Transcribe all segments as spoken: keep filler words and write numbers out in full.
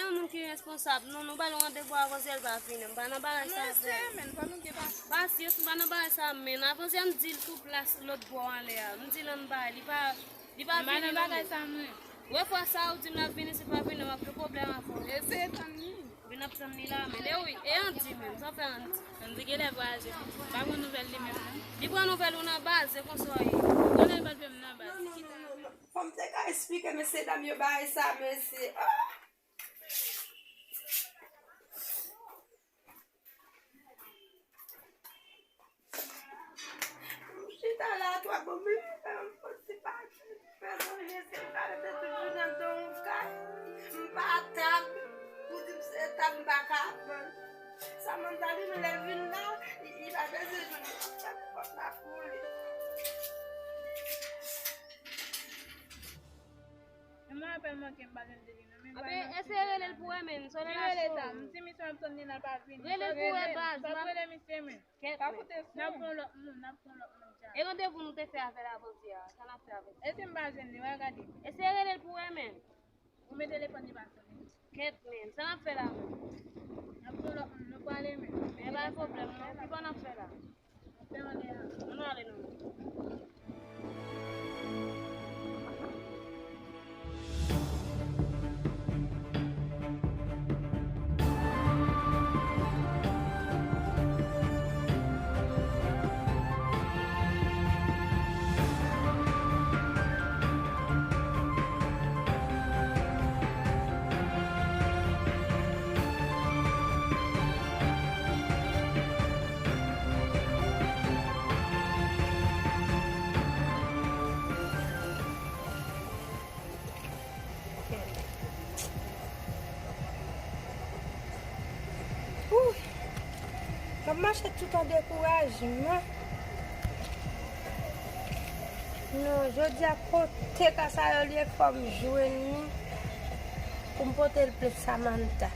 Yon moun ki responsab, non, nou ba l yon randevou avanzyè, l pa vini. M pa nan bagay sa avè l. Pasyans, m pa nan bagay sa, men avanzyè m di l sou plas lòt bò anlè a. M di l ann bay, li pa, li pa vini non. M pa nan bagay sa, mwen. Wè fwa sa ou di m l ap vini, si l pa vini, m ap gen pwoblèm avè w. Eseye tann li. Vin ap tann li la, men e wi, e Andy menm, sa fè Andy. Andy genlè vwayaje, m pa pran nouvèl li menm non. Li pran nouvèl ou nan baz, se konsa w ye. Genlè l pa t wè m nan baz. Fò m te ka eksplike mesye dam yo bagay sa, mesye. Ah! M chita la, twa bon, men, m fè ti pati. Mezanmi, se m ka rete tout jounen anndan yon kay. M pa tab. Ou di m se tab, m pa ka vann. Samantha li menm lè l vin la, li, li pa bezwen jwenn m ap fè pòt la pou li. Mwen apèl manke m pa jwenn de li non, men. Anben, eseye rele l pou wè, men, sonde l a cho. M di misye m ap tann li la, l pa vini. Rele l pou wè, baz. M ap rele misye, men. Kèt, men. N ap pran lòt moun, n ap pran lòt moun dja. E randevou nou te fè avè l avantyè a, sa n ap fè avè l? Eske m pa jwenn li, w a gade. Eseye rele l pou wè, men. Ou mete telefòn li pa sonnen. Kèt, men, sa n ap fè la, men? N ap pran lòt moun, nou prale, men. Men pa gen pwoblèm non, ki bò n ap fè la? Ann ale non. Wouy! M ap mache tout an dekourajman. Non, jodi a kote ka sa yo li ye fò m jwenn li pou m pote l plent Samantha.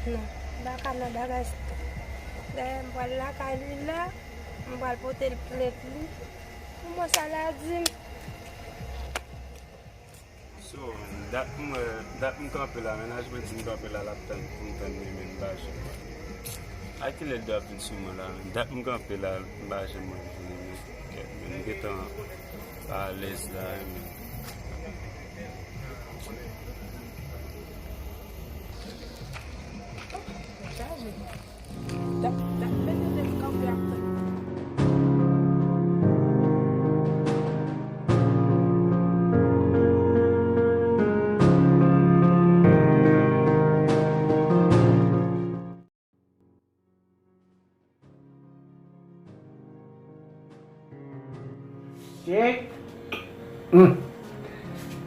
Non, m pa ka nan bagay sa. Dayè m pral lakay li la, m pral pote l plent li. Pou mwen sa l a di m. So, dat m wè, dat m kanpe la, mennaj mwen di m kanpe la, l ap tann pou m tann li, men m pa janm wè. A kilè l dwe ap vin sou mwen la, men dat m kanpe la, m pa janm wè l vini, men kèt, men m gentan pa alèz la, men. Chaje. Chèk. Hmm.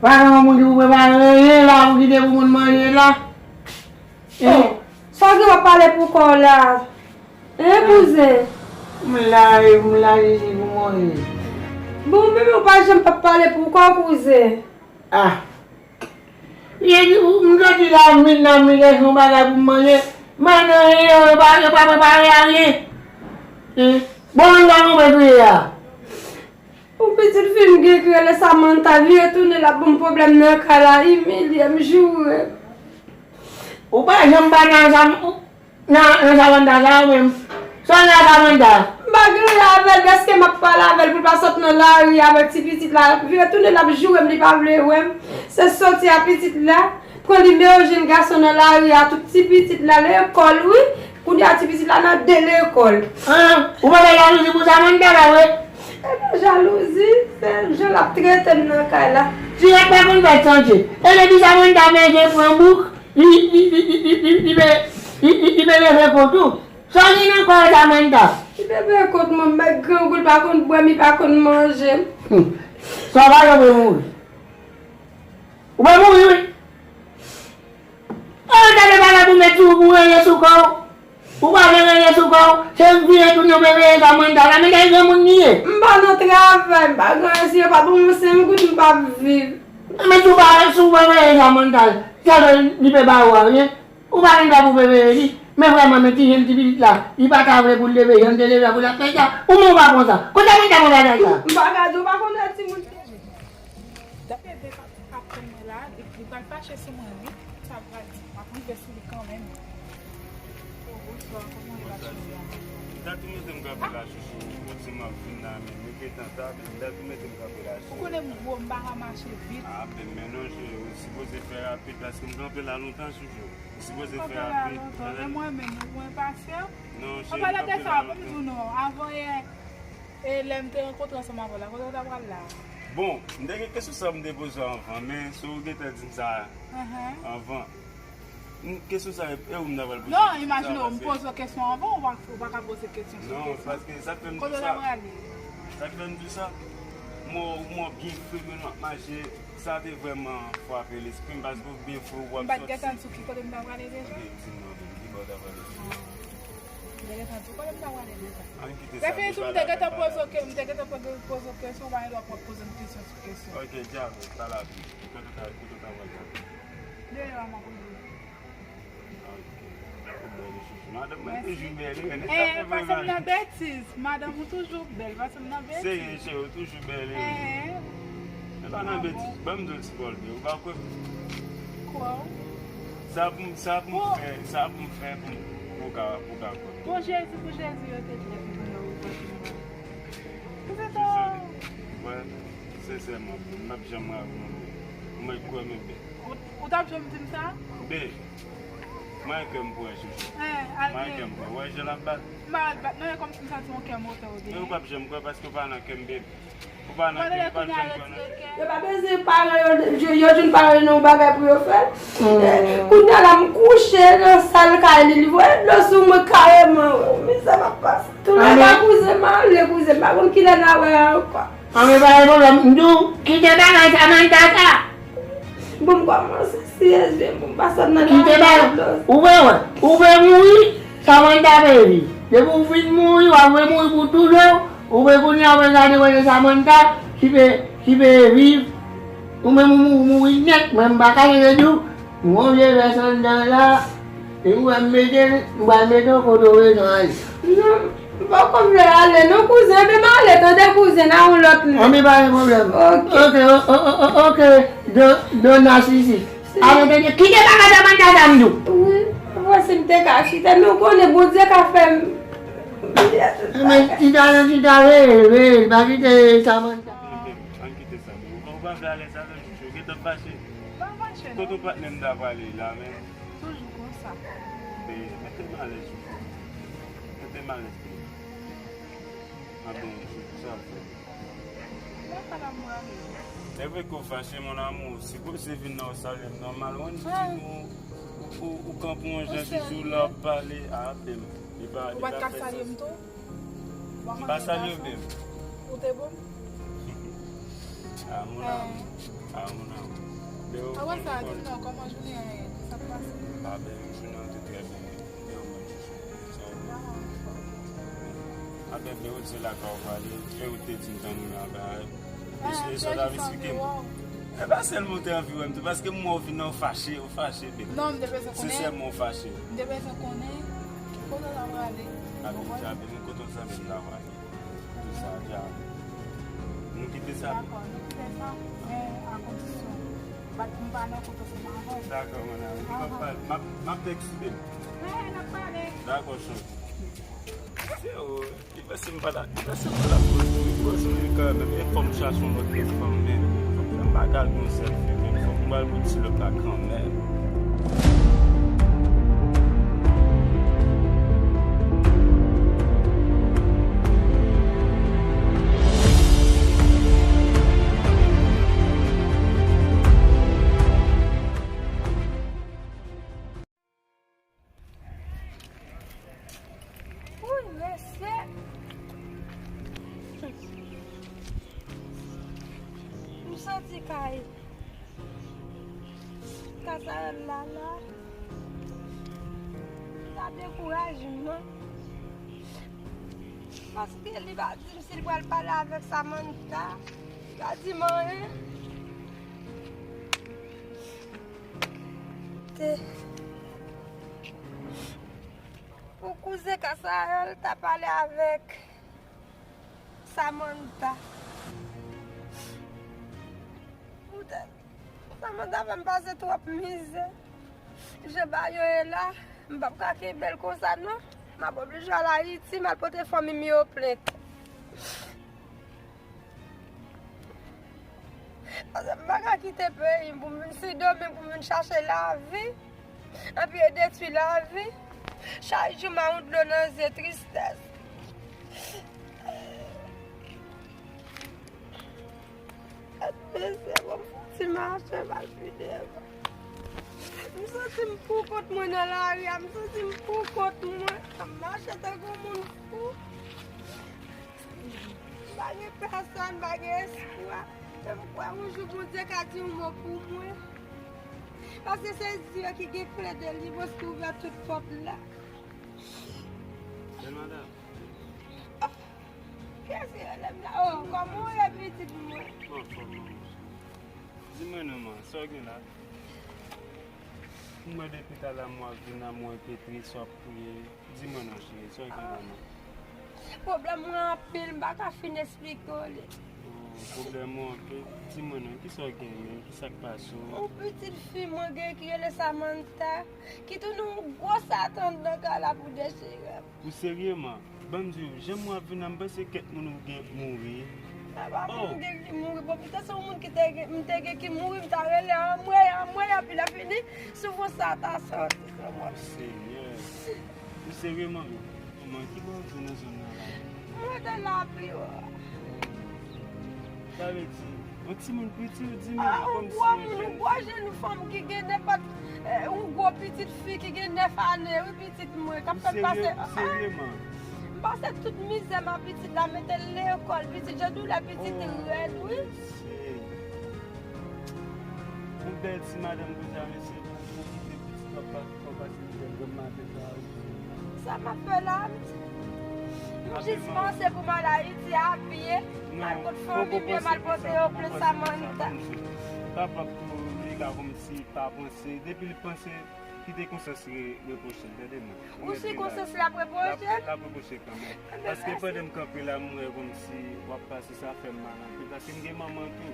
Pa gen yon moun ki pou prepare anyen la, pou kite pou moun manje la. Oh, sa w gen w ap pale pou kò w la? Hein, kouzen? M la, m la, Jezi, pou manje. Bon, men ou pa janm p ap pale pou kò w, kouzen. Ah. Li di, m soti la, m vin la, m vin chèche yon bagay pou m manje. M pa nan anyen, yo pa, yo pa prepare anyen. Bon, m nan move kriye a. Yon pitit fi m gen ki rele Samantha, vire tounen l ap ban m pwoblèm nan kay la, imilye m, joure m. Ou pa janm pa nan sa, Nan, nan Samantha sa ou menm. Sa w nan Samantha? M pa gen anyen avè l, dèske m ap pale avè l pou l pa sot nan lari avèk ti pitit la. Vire tounen l ap joure m, li pa vle wè m. Se soti a pitit la, pran nimewo jenn gason nan lari a, tout ti pitit la lekòl, wi. Kounye a ti pitit la nan de lekòl. An, ou pa fè jalouzi pou Samantha la, vre? E pa jalouzi, se jan l ap trete m nan kay la. Ti rat pa konn fè chanje. E depi Samantha manje pran bouk, Li, li, li pe, li, li, li pe leve kont ou. Sa w gen nan kò w Samantha? Li pe leve kont mwen, m bay grangou, li pa konn bwè m, li pa konn manje m. Hmm. Sa w pa janm mouri. Ou pe mouri, wi. An, tande bagay pou met sou, pou rele sou kò w. Ou pa vle rele sou kò w, se vire tounen w vle rele Samantha la, men se granmoun li ye. M pa nan travay, m pa gen anyen, si yo pa ban mwen senk goud, m p ap viv. Men si w pa, si w pa rele Samantha, sa vle li pe ba ou anyen. Ou pa gen dwa pou w pe rele li. Men vrèman, men ti jenn ti pitit la, li pa ta vle pou l leve jan l te leve a pou l ap fè sa. Ou menm ou pa konsa. Kote Samantha konn bagay sa? M pa ka di w pa konn lè timoun. Dapre Bèk ap, ap tann mwen la, li, li pral fache sou mwen, wi. Sa pral di. Sou li kanmenm. Oh, bonswa, kòman e la, cheri a? M ta tou mete m kanpe la, chouchou. Ou di m ap vin la, men nou gentan ta, men m ta tou mete m kanpe la, cheri. Ou konnen m gwo, m pa ka mache vit. Ah, ben, men non, cheri, ou sipoze fè rapid, paske m kanpe la lontan, chouchou. Ou sipoze fè rapid. Ou kanpe la lontan, men mwen menm, ou enpasyant. Non, cheri, m kanpe la lontan. An palan de sa, ban m di w non, avan yè, e lè m te rankontre ansanm avè w la, kote w ta pral la? Bon, m te gen kesyon sa m te poze w anvan, men si w gentan di m sa anvan. Kesyon sa, e ou m ta pral poze. Non, imajine w, m poze w kesyon anvan, ou pa, ou pa ka poze kesyon sou kesyon. Non, paske sa k fè m di w sa. Kote w ta prale? Sa k fè m di w sa? M wè w, m wè w byen fre, men w ap mache, sa te vrèman frape lespri m, paske w byen fre, w ap sòti. M pa t gentan di w ki kote m ta prale deja? Ok, di m non, baby, ki bò w ta prale deja? M te gentan di w kote m ta prale deja. Ann kite sa. Lè fini tou, m te gentan poze w ke-, m te gentan poze, poze w kesyon, ou pa gen dwa pran poze m kesyon sou kesyon. Ok, djab, pa la vi. Kote w ta, kote w ta prale? Deyò a, m ap rive. Ok. Ou bèl, chouchou. Madanm mwen toujou bèl, wi, men sa fè m mal. Pase m nan betiz. Madanm ou toujou bèl, pase m nan betiz. Serye, cheri, ou toujou bèl, wi. Men pa nan betiz. Ban m di w ti pòl, men ou pa kwè m. Kwè w? Sa pou m, sa pou m fè, sa pou m fè pou m, pou w ka, pou w ka kwè m. Pou Jezi, pou Jezi, yo te dwe pou nou nan rekonsilye. Ou se ta. Wè, sensèman, m p ap janm rayi w non, men. Ou mèt kwè m, men. Ou, ou t ap janm di m sa? Ben, mwen kè m pran chouchou. Mwen kè m pran. Wè jan l ap bat. M pa al bat non, e kòmsi m santi yon kè motè ou genyen. Men ou p ap janm kwè paske ou pa nan kè m, baby. Ou pa nan kè m, ou p ap janm kwè nan kè m. Yo pa bezwen paran yo, yo, yo jwenn paran yo nan yon bagay pou yo fè l. Kounye a la, m kouche nan sal kay li, li voye dlo sou mwen kareman. Wi, mizè m ap pase. Tou lè ka kouzen m ale, kouzen m pa konn kilè n a wè ankò. Anben, pa gen pwoblèm. M di w, kite bagay Samantha sa. Bon, m kòmanse, si Dye vle, bon, m pa sot nan lari. Kite bagay. Ou vle wè, ou vle mouri, Samantha pe viv. Depi w fin mouri, w ap vle mouri pou toujou. Ou vle kounye a, w vle gade kote Samantha ki pe, ki pe viv. Ou menm ou mou-, mouri nèt, mwen m pa ka rete di w. M gon vye vès anndan la. Depi w wè m mete l, m pral mete w kote w bezwen al. Non, m poko vle ale non, kouzen, men m ale, tande kouzen, nan yon lòt lè. Anben, pa gen pwoblèm. Ok. Ok, o-, o-, o-, o-, ok, don, don Nasisi. Ale, tande, kite bagay sa, manda sa m di w. Wi, mwen si m te ka chita, men w konnen Bondye ka fè m. Men chita nan chita, rele, rele, pa kite sa, manda. Ann kite sa, men ou pa, ou pa vle ale sa, men chouchou, ou gentan fache. Pa fache, non. Kote patnè m ta prale la, men. Toujou konsa. Men, mete m alèz, chouchou. Mete m alèz, baby. Anben, chouchou, sa w ap fè? Mwen pa la mwen ale. Se vre ke w fache, mon amour. Sipoze vin nan w salye m nòmal, w ann di nou, ou, ou, ou kanpe yon jan, chouchou, lè w ap pale. Ah, baby. Li pa, li pa fè sans. Ou pa t ka salye m tou? M pa salye w, baby. Ou te bon? Ah, mon amour. Ah, mon amour. Apre sa, di m non, kòman jounen an ye? Sa k pase? Ah, baby, jounen an te trè byen. Byen, mwen, chouchou. Sa w di? Ah, baby, ou di lakay ou prale, e ou te di m tann ou nan bagay. Mesye, sa w t ap eksplike m. E pa sèlman ou te anvi wè m tou, paske m wè w vin nan w fache, ou fache, baby. Non, m te bezwen konnen. Sensèman, ou fache. M te bezwen konnen ki kote w ta prale. Ou konprann? Dja, baby, kote w sanble m ta prale. Kite sa, dja. Nou kite sa. Dakò, nou kite sa, men a kondisyon. Bat m pa nan kote w se maron. Dakò, mon amour. M ap pale, m ap, m ap tèkste, baby. Wi, n ap pale. Dakò, cheri. Se ou. Li panse m pa la, li panse m pa la pou li, li panse m kanmenm. E fò m chache yon lòt fanm, men fò m pa ka al gon sèl fi, men fò m al pou ti lòt la kanmenm. Woy, mesye! M santi kay Kasayèl la la. Sa dekouraje m, non. Paske li pa di m si l pral pale avèk Samantha. Li pa di m anyen. Te pou kouzen Kasayèl ta pale avèk Samantha. Poutèt Samantha fè m pase twòp mizè. Jan bagay yo ye la, m p ap ka kenbe l konsa non. M ap oblije al Ayiti, m al pote fanmi m yo plent. Paske m pa ka kite peyi m pou m vin Sendomeng pou m vin chache lavi. Anpi yo detwi lavi. Chak jou m a yon dlo nan zye, tristès. Mesye, bon, m fouti mache, m al pi devan. M santi m pou kont mwen nan lari a, m santi m pou kont mwen. M ap mache tankou moun fou. M pa gen pèsòn, m pa gen espwa. Men m kwè yon jou Bondye ka di yon mo pou mwen. Paske se Dye ki gen kle de li, mwen ki ouvè tout pòt la. Bèl madanm. Kiyès ki rele m la? Oh, kòman w ye, pitit mwen? Mwen anfòm, manman. Di mwen non, man, sa w gen la? Mwen depi talè m wè w ap vin la, mwen te tris, w ap kriye. Di mwen non, cheri, sa w gen la, man? Pwoblèm mwen anpil, m pa ka fin esplike w li. Oh, pwoblèm ou anpil? Di mwen non, kisa w genyen? Kisa k pase w? Yon pitit fi mwen gen ki rele Samantha, ki tounen yon gwo satan anndan kay la pou dechire m. Ou serye, man? Ban m di w, jan m wè w ap vin la, m panse kèk moun ou gen mouri. Sa pa moun gen ki mouri. Bon, pita se yon moun ki te gen, m te gen ki mouri, m ta rele anmwey, anmwey, anpi lè fini, soufrans sa ta soti sou mwen. Senyè. Ou serye, manmi? Manman, ki bò w jwe nan zòn nan la? Mwen te la pi wo. Sa vle di, yon timoun piti, w di, men, ah, yon gwo moun, yon gwo jenn fanm ki gen nenpòt, eh, yon gwo pitit fi ki gen nèf ane, wi, pitit mwen, k ap fè l pase, ah, serye, man? M pase tout mizè, ma pitit la, mete l lekòl, pitit, jan doulè pitit rèd, wi. Yon bèl ti madanm konsa, mesye, pou, pou kite pitit w ap pase, w ap pase mizè granm maten sa a, wi. Sa m ap fè la, m jis panse pou m al Ayiti a pye, m al kot fanmi m yo, m al pote yo plent Samantha. Kapab tou, li ka kòmsi pa panse, depi li panse, kite konsyans li repwoche l, tande mwen. Ou si konsyans l ap repwoche? L ap, l ap repwoche kanmenm. Paske pandan m kanpe la, m wè kòmsi w ap pase, sa fè m mal anpil. Paske m gen manman tou.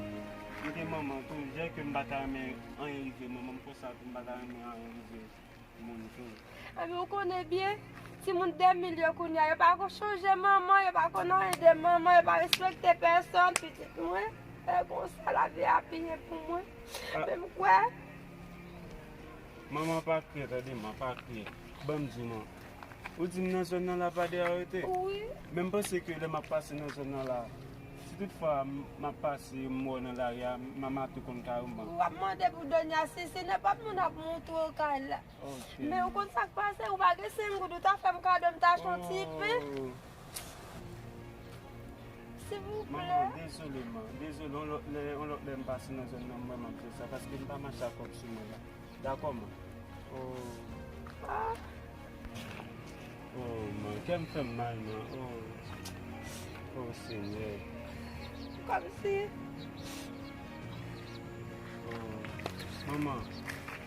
M gen manman tou. Jan ke m pa ta renmen anyen rive manman m konsa tou, m pa ta renmen anyen rive moun tou. Epi ou konnen byen, timoun de mil yo kounye a, yo pa konn chonje manman, yo pa konn anyen de manman, yo pa respekte pèsòn, pitit mwen. E konsa lavi a pi ye pou mwen. Ah. Men m kwè. Manman pa kriye, tande, man, pa kriye. Ban m di w, man. Ou di m nan zòn nan la pa de arete? Wi. Men m panse ke lè m ap pase nan zòn nan la, si toutfwa m, m ap pase, m wè w nan lari a, m a mato konn kay ou, man. W ap mande pou Donya Sisi, nenpòt moun ap montre w kay la. Ok. Men ou konn sa k pase, ou pa gen senk goud, ou ta fè m kado, m ta achte yon ti pen. Oh. Silvouplè. Manman, dezole, man. Dezole, yon lòt lè, yon lòt lè m pase nan zòn nan, m wè m ap fè sa, paske m pa mache ak kòb sou mwen la. Dakò, man? Oh. Ah. Oh, man, kè m fè m mal, man. Oh. Oh, Senyè. Kòmsi. Oh. Manman,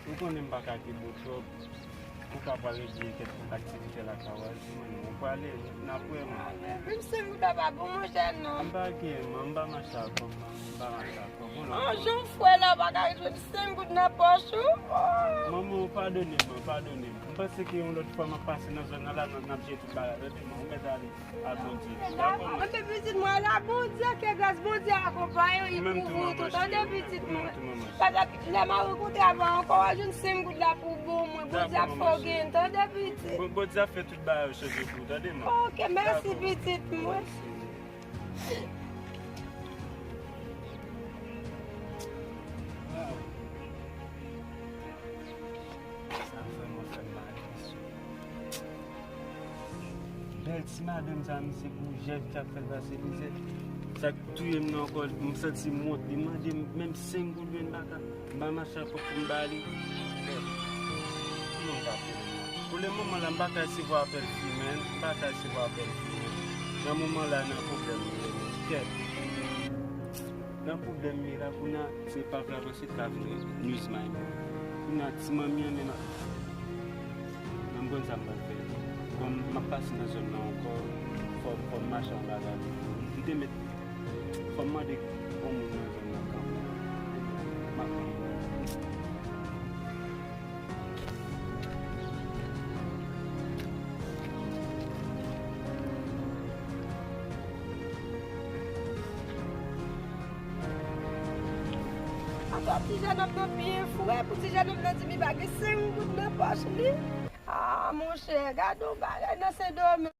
ou konnen m pa ka kenbe w twòp. Ou ka pa regle kèk aktivite lakay ou a, di mwen non. Ou prale, n ap wè, man. Ah, men, men senk goud la pa bon, monchè, non. M pa gen, man, m pa mache ak kòb, man. M pa mache ak kòb. Yon jan w fre la, ou pa ka jwenn senk goud nan pòch ou. Oh. Manman, ou padone m, man, padone m. M panse ke yon lòt fwa m ap pase nan zòn nan la, n ap, n ap jere tout bagay. Tande, man, ou mèt ale. A Bondye. Dakò, man. Anben pitit mwen, ala Bondye, ke gras Bondye akonpaye w, li kouvri w tou, tande pitit mwen. Paske lè m a rankontre avè w ankò, w a jwenn senk goud la pou bon mwen. Bondye ap fè w genyen, tande pitit. Bon, Bondye ap fè tout bagay yo chanje pou ou, tande, man. Ok, mèsi pitit mwen. Sa fè mwen fè m mal, mesye. Bèl ti madanm sa, misye pou jèf ki ap fè l pase mizè. Sa k touye m nan ankò, m santi m wont. Li mande m menm senk goud, men m pa ka. M pa mache ak kòb pou m ba li. Kòman m ka fè menm? Pou le moman la, m pa ka resevwa apèl fi, men. M pa ka resevwa apèl fi, men. Nan moman la, nan pwoblèm, men. Kèt. Nan pwoblèm m ye la, kounye a, se pap la panse t ka vin nwizman mwen. Kounye a, ti manmi an menm, nan m konn sa m pral fè. Kòm m ap pase nan zòn nan ankò, fò, fò m mache yon bagay. M te met, fò m mande yon moun nan zòn nan kanpe. M ap kanpe. Sa ti jènòm nan byen fou, e pou ti jènòm nan di li pa gen senk goud nan pòch li. Ah, monchè, gade yon bagay nan Sendomeng.